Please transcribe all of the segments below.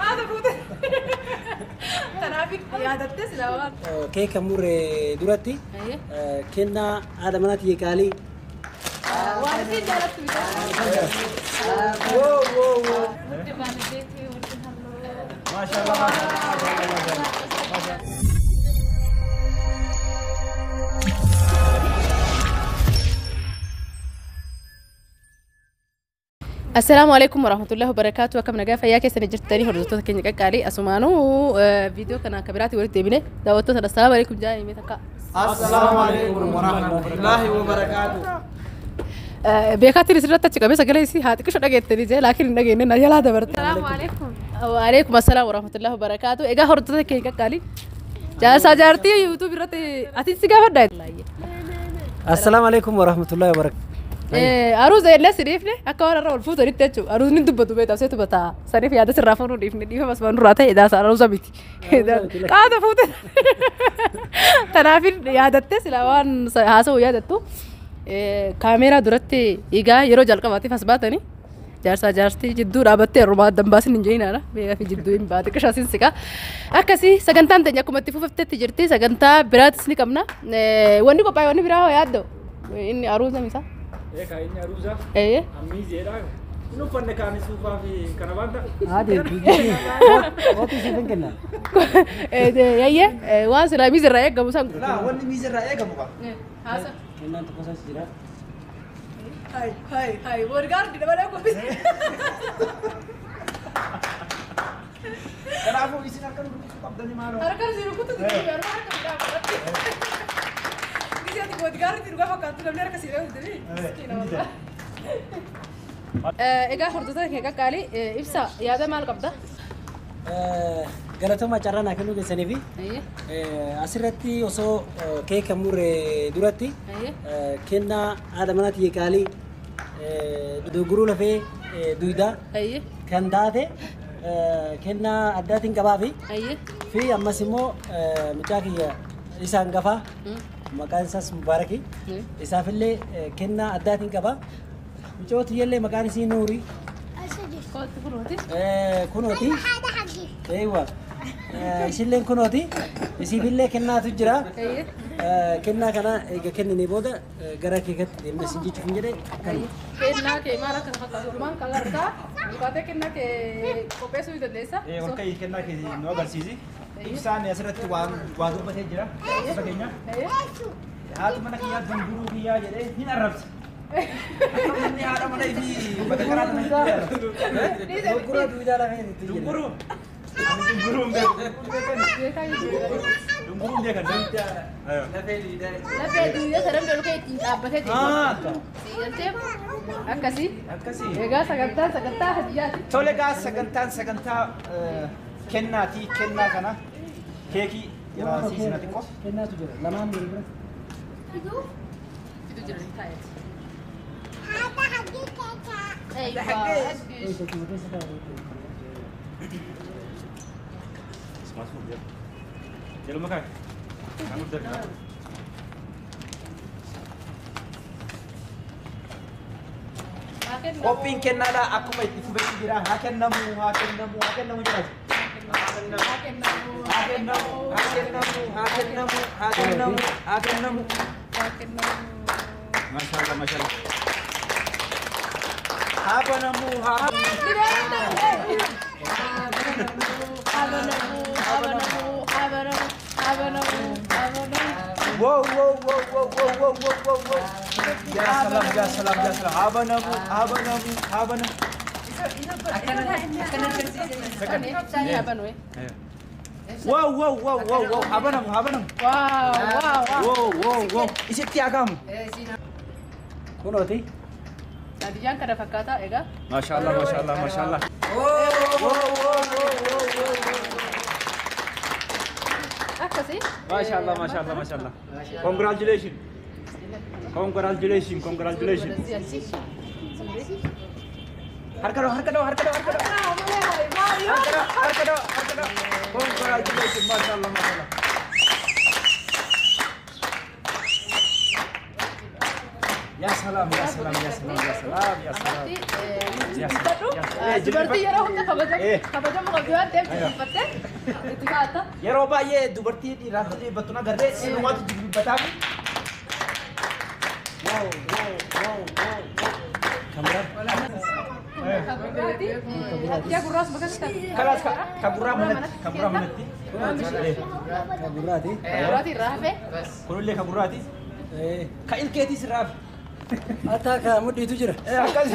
Haadha fuute. Kanaaf yaadattes lawaan. Keeka murree duratti kennaa haadha manaatii qaalii. Waan isin jaalattu bitaa. Woo woo woo. Wudd baalabeetii wudd halluu. Maashaallah maashaallah maashaallah. Assalaamu alaikum warahmatullahi wabarakatuh. Akkam nagaa fayyaa keessanii jirtanii hordoftoota keenya qaqqaalii asumaanuu viidiyoo kana akka biraatti walitti deebine daawwattoota assalaamu alaikum jaa himee takka. Assalaamu alaikum warahmatullahi wabarakatuh. Beekaattiin isirratti achi qabee sagalee isii haa xiqqisho dhageettanii jee laakiin hin dhageenye na jalaa dabarte. Assalaamu alaikum. Waalaikum assalaam warahmatullahi wabarakatuh. Egaa hordoftoota keenya qaqqaalii jaarsaa jaartii yuutuub irratti ati si gaafadha. Assalaamu alaikum warahmatullahi wabarakatuh. Aruuza illee si dhiifne akka waan irra ol fuutanitti jechuudha. Aruuzni dubbatu beektaa seetu bataa. Saniif yaada sirraa fuudhuu dhiifne dhiifama asuma nurraa ta'e daasa aruuza miti. Qaata fuute. Kanaaf yaadattee sila waan haasa'u yaadattu kaameeraa duratti egaa yeroo jalqabaatiif as baatanii jaarsaa jaartii jidduu dhaabattee heerumaa addan baasin hin jeinaadha. Beekaa fi jidduu hin baate qishaasiin siqa. Akkasii sagantaan teenya akkuma itti fufaftetti jirti sagantaa biraatis ni qabna. Wanni qophaa'e wanni biraa hoo yaaddo inni aruuza misaa. Eegaa inni aruuza. Ee. Ammiizeedha. Inni uffanne kaanii suufaa fi kana waan ta'a. Haadhi kootii siif hin kenna. Yayyee waan silaa miizirraa eegamu san. Laa wanni miizirraa eegamu qaba. Haasa. Kennaan tokko isaas jira. Hai hai hai bodyguard dabalee kubbise. Kanaafuu isin harka nu rukutuu qabdanii maaloo. Harka isin rukutu didee yeroo harka biraa godhatti. Gisee ati bodyguard dhugaa fakkaattu namni harka si dhabu didee. Miskiina wallah. Egaa hordoftoota keenya qaqqaalii ibsa yaada maal qabda? Galatooma carraa naa kennuu keessanii fi asirratti osoo keeka murree duratti kennaa haadha manaatii qaalii dogguruu lafee duydaa kan taate kennaa addaatiin qabaa fi fi ammas immoo mucaa kiyya isa hangafaa maqaan isaas Mubaarakii isaafillee kennaa addaatiin qabaa. Mucoo tiyyallee maqaan isii Nuurii. Kunooti. Kunooti. Eewa. Isilleen kunooti. Isiifillee kennaatu jira. Kennaa kana eega kenninee booda gara keekatti deemnee isin jechuuf hin jedhe kan. Kennaa kee maal akka fakkaatu maal kan agartaa? Mukaatee kennaa kee qopheessuu ni dandeessa? Ol ka'ii kennaa kee nu agarsiisi. Ibsaan asirratti waan waa dubbatee jira. Ibsa keenya. Haati mana kiyyaa dunguruu kiyyaa jedhee hin arrabse. Inni haadha mana fi bakka karaa kana hin arrabse. Dogguruu duwidaa lafee itti jedhe. Dunguruu. Ani dunguruu hin beeku. Dunguruu hin beekan. Lafee duwidaa sadan ol ka'ee ittiin dhaabbatee jiru. Sigaltee akkasii. Akkasii. Egaa sagantaan sagantaa hadiyyaati. Tole egaa sagantaan sagantaa kennaati kennaa kana keekii yeroo siisina xiqqoo. Kennaatu jira. Lamaan miila bira. Fidu jira taa'eeti. Jaluma kaa'e. Kan guddaa. Qophiin kennaadha akkuma itti fufetti jira. Haa kennamu, haa kennamu, haa kennamu jira. Haa kennamu, haa kennamu, haa kennamu, haa kennamu, haa kennamu, haa kennamu. Maashaallah, maashaallah. Haa banamu, haa. Wow, wow, wow, wow, wow, wow, wow, wow, wow. Ya salam, ya salam, ya salam. Haa banamu, haa banamu, haa banamu. Wow, wow, wow, wow, wow. Haa banamu, haa banamu. Wow, wow, wow. Wow, wow, wow. Isitti akamu. Kunooti. Hadiyyaan kana fakkaata egaa. Maashaallah, maashaallah, maashaallah. Wow, wow, wow, wow, wow. Akkasii. Maashaallah, maashaallah, maashaallah. Congratulations. Congratulations, congratulations. Harka doo, harka doo, harka doo, harka doo. Harka doo, harka doo, harka doo. Congratulations, maashaallah, maashaallah. Yaa salaam yaa salaam yaa salaam yaa salaam yaa salaam. Dubartii yeroo hunda kabajamu qabdi waan ta'eef jilbifattee itti kaa'atta. Yeroo baay'ee dubartii dhiiraaf jilbifattu agarree sinumaatu jilbifataa fi. Wow wow wow wow. Kamera. Hadiyaa gurraas bakka sitti. Kalaas ka gurraa manatti ka gurraa manatti. Ka gurraati. Gurraati irraa hafe. Kunillee ka gurraati. Ka ilkeetis irraa hafe. Hatta ka mudhiitu jira. Akkas.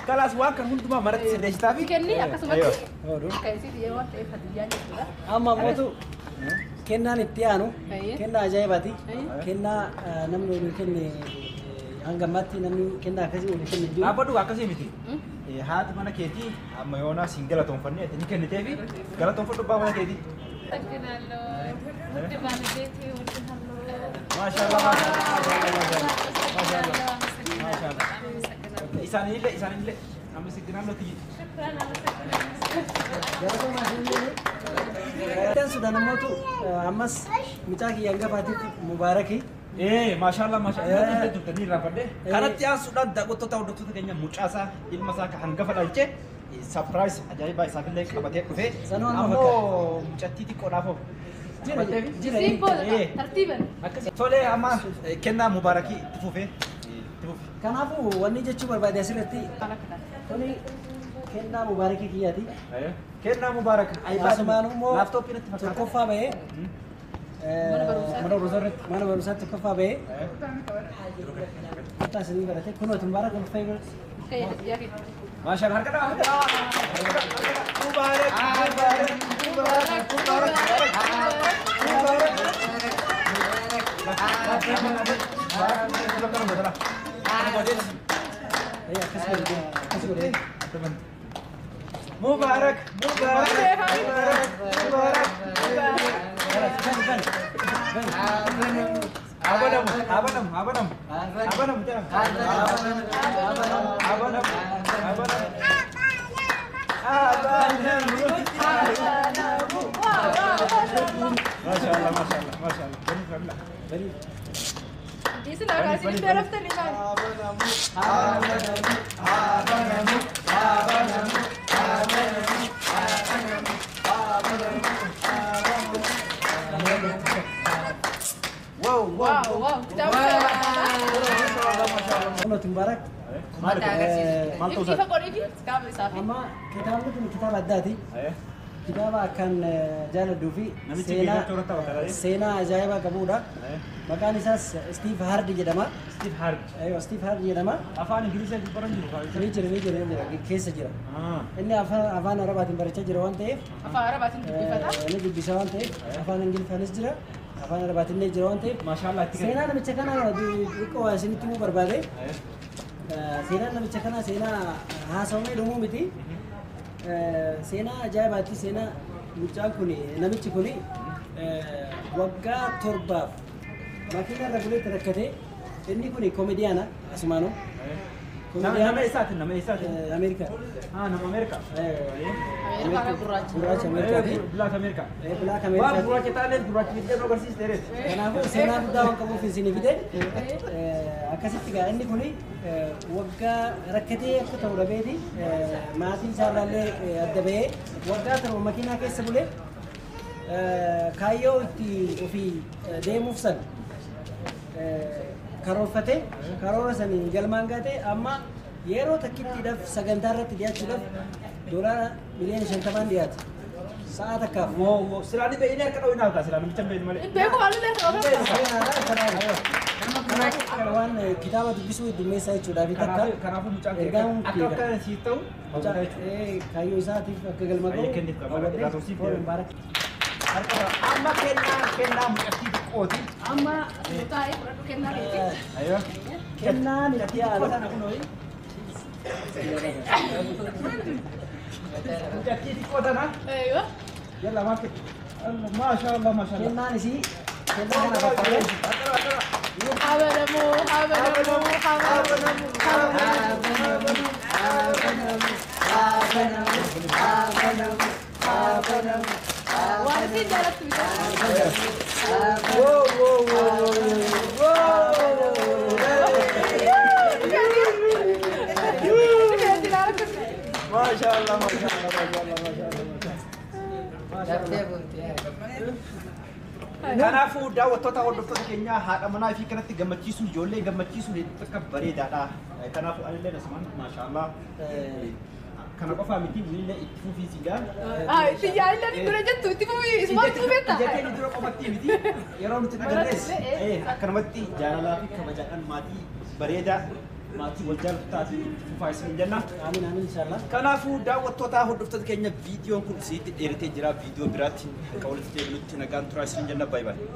Kalaas waan kan hundumaa maratti sirreessitaa fi. Kenni akkasumatti. Akka isii dhiyyee waan ta'eef hadiyyaan jechuudha. Amma mootu kennaan itti aanu kennaa ajaa'ibaati. Kennaa namni olii kenne hanga ammaatti namni kennaa akkasii olii kenne jiru. Dhaabbadhu akkasii miti. Haati mana keetii amma yoonaa siin galatoonfannee ni kenniteefi galatoonfadhu abbaa mana keetii. Maashaallah maashaallah maashaallah. Isaanillee isaanillee amma sigginaalloo tiyyi. Ittaan Sudaan ammootu ammas mucaa kiyya hangafaatiif mubaarakii. Maashaallah maashaallah turtanii irraanfadhe. Kanatti aansuudhaan daawwattoota hordoftoota keenya mucaasaa ilma isaa ka hangafa dhalche surprise ajaa'ibaa isaafillee qabatee dhufe. Ammoo mucattii xiqqoodhaaf hoo. Jira jira. Siin booda tartiiban. Tolee amma kennaa mubaarakii itti fufee. Itti fufe. Kanaafuu wanni jechuu barbaade asirratti kuni kennaa mubaarakii kiyyaati. Kennaa mubaarak. Asumaan immoo Laaptooppii natti fakkaata. tokkoffaa bahee Mana barumsaa irratti. mana barumsaatti tokkoffaa bahee kutaa isinii barate kunooti mubaarak ulfee Hadiyaa kenni. Maashaallah harka dhahaa harka dhahaa. Mubaarak mubaarak mubaarak mubaarak mubaarak. Akkas godhe akkas godhe. Mubaarak mubaarak mubaarak mubaarak. Bani bani bani. Abanamu abanamu abanamu abanamu jedhama. Abanamu abanamu. Abanamu. Maashaallah maashaallah maashaallah. Bani Bani. Isin akka isin beeraftanii maali? Abanamu abanamu abanamu abanamu abanamu abanamu. Wow wow Wow kitaaba. Kunooti mubaarak. Maal ta'uu Ifa godhii fi kitaaba isaa fi. Amma kitaabni kun kitaaba addaati. Kitaaba akkaan jaaladhuu fi Namichi geejjibatti irratti hawwata. seenaa ajaa'ibaa qabudha. Maqaan isaas Steve Hardy jedhama. Steve Harvey. Aywa Steve Hardy jedhama. Afaan Ingilizii dubbaran jiru. Ni jira ni jira ni jira keessa jira. Inni afaan Arabaatiin barachaa jira waan ta'eef Afaan Arabaatiin dubbifata. inni dubbisa waan ta'eef afaan Ingiliffaanis jira afaan Arabaatiin illee jira waan ta'eef Maashaallah itti seenaa namicha kanaa xiqqoo isinitti himuu barbaade. Seenaan namicha kanaa seenaa haasawamee dhumuu miti. Seenaa ajaa'ibaati seenaa mucaan kun namichi kun waggaa 7 makiina irra buleetti rakkate inni kun koomediyaana asumaanoo. Nama eessaati? Nama eessaati? Ameerikaa. Nama Ameerikaa. Ameerikaa gurraacha. Gurraacha Ameerikaati. Black Ameerikaa. Black Waan Ameerikaati. gurraacha taaneef gurraacha fiddee nu agarsiiste reeti. Kanaafuu seenaa guddaa waan qabuuf isinii fide akkasitti gaa inni kun waggaa rakkatee akka ta'u dhabeeti maatii isaarraallee adda bahee waggaa 7 makiinaa keessa bulee kaayyoo itti ofii deemuuf san karoorfate karoora saniin galmaan gaate amma yeroo takkittiidhaaf sagantaa irratti dhiyaachuudhaaf $50 miliyoona dhiyaate sa'a takkaaf. Wow wow silaa ni beeyni harka dhawinaa harkaa silaa namicha hin beeyni malee. Beeku haalli Seenaadha waan kitaaba dubbisuu heddummeessaa jechuudhaaf takka Kanaafuu mucaan kee ergaan akka akka siif ta'u hawwataa jechuudha. kaayyoo isaatiif akka galma Baay'ee kenniif qaba. Irraa tursiif mubaarak. Amma kennaa mucattii xiqqooti. Amma taa'ee fudhadhu kennaa keeti. Aywa. Kennaan itti aanu. Mucattii xiqqoo tana. Aywa. Yalla maal ta'e? Maashaallah maashaallah. Kennaan isii kennaa kana fakkaate. Abanamu abanamu abanamu abanamu. Waan isin jaallattu bitaa. Wow wow wow wow. Maashaallah, maashaallah, maashaallah, maashaallah. Daftee buute. Kanaafuu daawwattoota, hordoftoota keenyaa, haadha manaa fi kanatti gammachiisuun, ijoollee gammachiisuun hedduu akka bareedaadha. Kanaafuu anillee asumaan maashaallah kana qofaa miti, illee itti fufiisiidha. Itti yaa'illee dura jettu itti fufii isumaan itti fufeetta. Ija keenya dura qofatti miti, yeroo nuti agarrees akkanumatti jaalalaa fi kabajaadhaan maatii bareedaa, maatii wal jaalatu taate itti fufaa isin jenna. Amiin, amiin, inshallah. Kanaafuu daawwattoota, hordoftoota keenya, viidiyoon kun isinitti dheeratee jira. Viidiyoo biraatti akka walitti deebinutti nagaan turaa isin jenna. Baay'ee baay'ee.